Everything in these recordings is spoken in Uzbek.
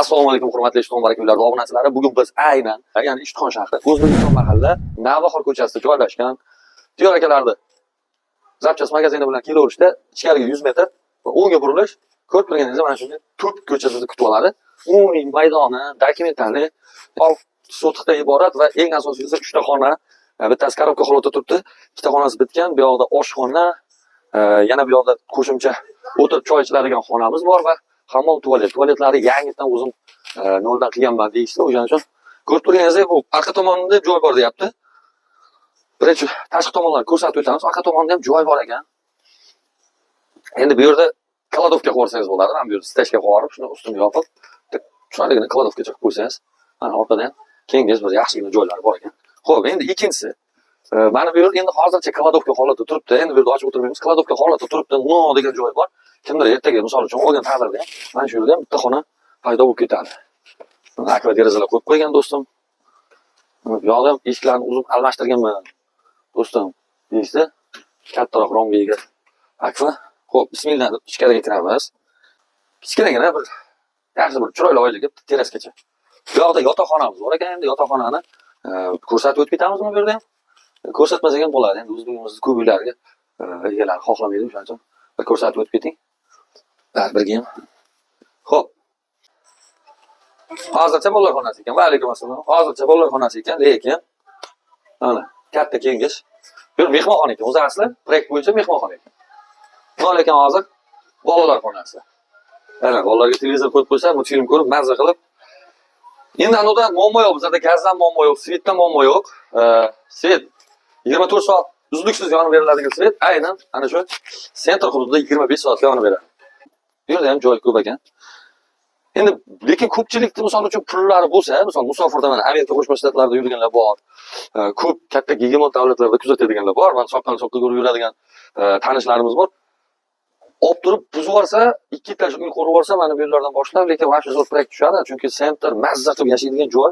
Assalomu alaykum, hurmatli Ishtixon Baraka uylari obunachilari. Bugun biz aynan, ya'ni Ishtixon shahri, O'zbekiston mahalla, Navbahor ko'chasida joylashgan Diyor akalarni запчасть magazini bilan kelaverishda ichkariga 100 metr va o'ngga burilish, ko'rib turganingizdek, mana shunday tub ko'cha sizni kutib oladi. Umumiy maydoni документальный 6 sotixdan iborat va eng asosiysi 3 ta xona. Bittasi коробка holatda turibdi, ikkita xonasi bitgan. Bu yoqda oshxona, yana bu yoqda qo'shimcha o'tirib choy ichiladigan xonamiz bor va hammom, tualet. Tualetlari yangitdan o'zim noldan qilganman deyishdi. O'shaning uchun ko'rib turganingizdek, bu orqa tomonida joy bor deyapti. Birinchi tashqi tomonlarni ko'rsatib o'tamiz. Orqa tomonda ham joy bor ekan. Endi bu yerda кладовка qilib yuborsangiz bo'ladi. Mana bu yerda стяжка qilib yuborib, shuni ustini yopib, bitta chiroyligina кладовка qilib qo'ysangiz, mana orqada ham kengiz bir yaxshigina joylari bor ekan. Xo'p, endi ikkinchisi. Mana bu yer endi hozircha кладовка holatida turibdi. Endi bu yerda ochib o'tirmaymiz. Кладовка holatida turibdi. Но degan joy bor. Kimdir ertaga, misol uchun, olgan taqdirda ham mana shu yerda ham bitta xona paydo bo'lib ketadi. Akva derazalar qo'yib qo'ygan do'stim. Bu yoqda ham eshiklarni o'zim almashtirganman, do'stim deyishdi. Kattaroq romga ega akva. Xo'p, bismillah deb ichkariga kiramiz. Kichkinagina bir yaxshi bir chiroyli oilaga bitta teraskacha. Bu yoqda yotoqxonamiz bor ekan. Endi yotoqxonani ko'rsatib o'tib ketamizmi bu yerda ham? Ko'rsatmasak ham bo'ladi. Endi o'zbegimizni ko'p uylariga egalari xohlamaydi, o'shaning uchun bir ko'rsatib o'tib keting. Birga ham. Xo'p. Hozircha bolalar xonasi ekan. Va alaykum assalom. Hozircha bolalar xonasi ekan, lekin mana katta kengash. Bu yer mehmonxona ekan. O'zi asli proyekt bo'yicha mehmonxona ekan. Но lekin hozir bolalar xonasi. Mana bolalarga televizor qo'yib qo'ysa, мультфильм ko'rib, mazza qilib. Endi anavda muammo yo'q, bizlarda gazdan muammo yo'q, свет dan muammo yo'q. Свет 24 soat uzluksiz yonib beriladigan свет aynan ana shu центр hududida 25 soatga yonib beradi. Bu yerda ham joy ko'p ekan. Endi lekin ko'pchilikni, misol uchun, pullari bo'lsa, misol, musofirda, mana Amerika Qo'shma Shtatlarida yurganlar bor. Ko'p katta gegemon davlatlarda kuzatadiganlar bor. Mana soqqani soqqa ko'rib yuradigan tanishlarimiz bor. Olib turib buzib yuborsa, ikki etaj uy qurib yuborsa, mana bu yerlardan boshlab, lekin вообще zo'r proyekt tushadi, chunki центр, mazza qilib yashaydigan joy.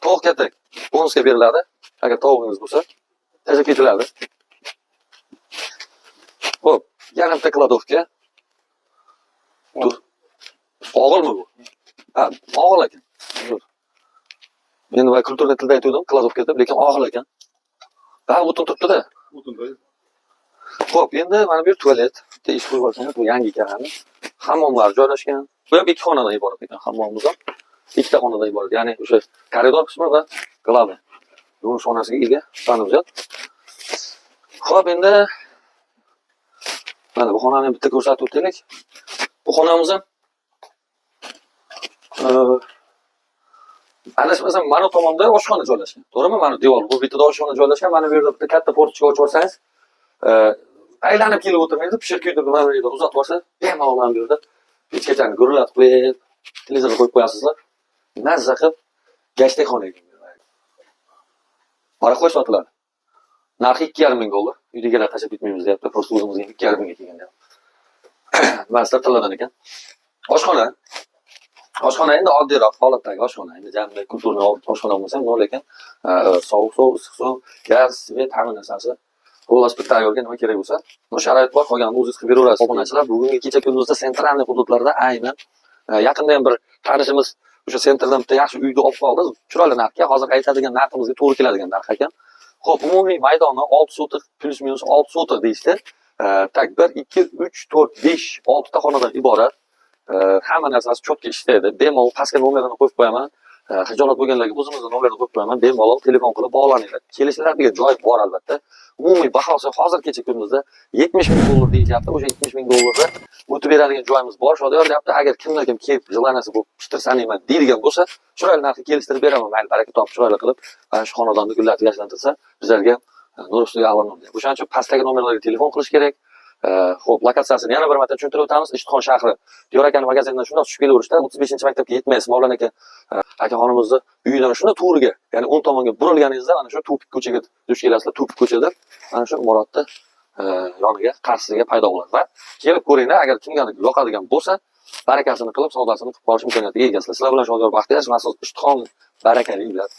Tovuq katak bonusga beriladi. Agar tovug'ingiz bo'lsa, tashlab ketiladi. Xo'p, yana bitta кладовка. Dur. Og'ilmi bu? Ha, og'il ekan. Uzr. Men va культурный tilda aytgandim, кладовка deb, lekin og'il ekan. Ha, o'tin turibdi-da. O'tin. Xo'p, endi mana bu yer tualet. Bitta eshik qo'yib yuborsangiz, bu yangi ekan. Hammomlar joylashgan. Bu ham ikki xonadan iborat ekan, hammomimiz ham. Ikkita xonadan iborat. Ya'ni o'sha koridor qismi va главный yuvinish xonasiga ega санузел. Xo'p, endi mana bu xonani bitta ko'rsatib o'taylik. Bu xonamiz ham adashmasam, mana tomonda oshxona joylashgan. To'g'rimi? Mana devor, bu bittada oshxona joylashgan. Mana bu yerda bitta katta форточка ochib yuborsangiz, aylanib kelib o'tirmaydi, pishir kuydirib mana bu yerda uzatib yuborsa, bemalol mana bu yerda pechkachani gurillatib qo'yib, televizorni qo'yib qo'yasizlar. Mazza qilib gashtak xona ekan. Пароходой sotiladi. Narxi 2,5 ming dollar. Uydagilar tashlab ketmaymiz deyapti. Просто o'zimizga 2,5 mingga kelgan deyapti. Nimasilar tilladan ekan. Oshxona. Oshxona endi oddiyroq holatdagi oshxona. Endi jamda культурный oshxona bo'lmasa ham, lekin sovuq suv, issiq suv, gaz, свет, hamma narsasi. Xullas, bitta ayolga nima kerak bo'lsa, bu sharoit bor, qolganini o'zingiz qilib beraverasiz. Obunachilar, bugungi kecha kunduzda центральный hududlarda aynan yaqinda ham bir tanishimiz o'sha центр dan bitta yaxshi uyni olib qoldi. Chiroyli narxga, hozir aytadigan narximizga to'g'ri keladigan narx ekan. Xo'p, umumiy maydoni 6 sotix, плюс-минус 6 sotix deyishdi. Так, 1, 2, 3, 4, 5, 6 ta xonadan iborat. Hamma narsasi чётко ishlaydi. Bemalol pastga nomerini qo'yib qo'yaman. Xijolat bo'lganlarga o'zimizni nomerni qo'yib qo'yaman. Bemalol telefon qilib bog'laninglar. Kelishiladigan joy bor albatta. Umumiy bahosi hozir kecha kunduzda 70 ming dollar deyishyapti. O'sha 70 ming dollarda o'tib beradigan joyimiz bor. Shodiyor deyapti, agar kimdan kim kelib желание si bo'lib pishtirsaningman deydigan bo'lsa, chiroyli narxga kelishtirib beraman. Mayli, baraka topib, chiroyli qilib, mana shu xonadonni gullatib yashlantirsa, bizlarga nur ustiga a'lo nur. O'shaning uchun pastdagi nomerlarga telefon qilish kerak. Xo'p, lokatsiyasini yana bir marta tushuntirib o'tamiz. Ishtixon shahri, Diyor akani magazindan shundoq tushib kelaverishda 35-maktabga yetmaysiz. Mavlon aka akaxonimizni uyidan shundoq to'g'riga, ya'ni o'ng tomonga burilganingizda mana shu тупик ko'chaga duch kelasizlar. Тупик ko'chada mana shu imoratni yoniga, qarshisiga paydo bo'ladi va kelib ko'ringlar, agar kimgadir yoqadigan bo'lsa, barakasini qilib, savdosini qilib qolish imkoniyatiga egasizlar. Sizlar bilan Shodiyor Baxtiyor, Maxsus Ishtixon barakali uylar.